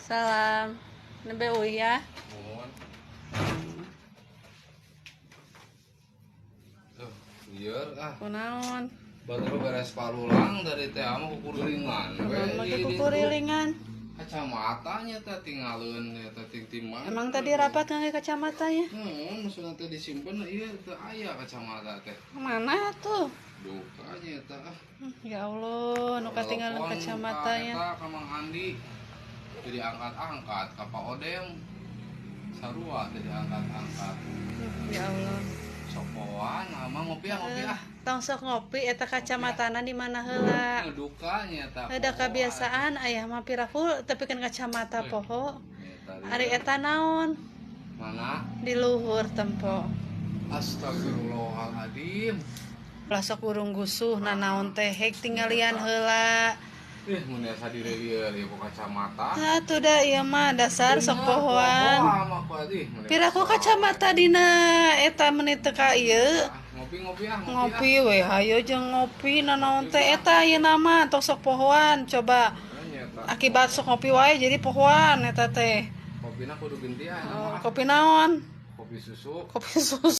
Salam. Nembe uih ya. Mohon. Tuh, lieur ah. Kunaon? Baru beres palulang dari teh ama kukurilingan we Make di ditu. Kukurilingan. Kacamatanya teh tinggalin ya teh ting timang. Emang tadi rapat ngangge kacamatanya? Maksudnya teh disimpen ieu teu aya kacamata teh. Mana tuh? Dukanya eta ah. Ya Allah, nu katinggalan Telepon kacamatanya. Ka eta ka Mang Andi. Jadi angkat-angkat ka Pak Odem. Sarua teh diangkat-angkat. Ya Allah. Sopoan ama ngopi ah, ngopi ah. Tong sok ngopi, eta kacamatana di mana heula? Dukanya eta. Ada kebiasaan ayah mah piraku tapi kan kacamata poho. Ari eta naon? Mana? Di luhur tempo. Astagfirullahaladzim. Lah sok urung gusuh nanaon teh hek tinggalian heula. Ih, mun asa diri ieu ku kacamata. Atuh da ieu mah dasar sok pohoan. Poho mah ku ih, mun Piraku kacamata dina eta menit teu ka ieu. Ah, ngopi-ngopi ah, ngopi. Ngopi we hayo jeung ngopi nanaon teh eta ayeuna mah tong sok pohoan coba. Ah. Nyata. Akibat sok ngopi wae jadi pohoan eta teh. Kopina kudu gentian Oh, mah. kopi naon? Kopi susu. Kopi susu.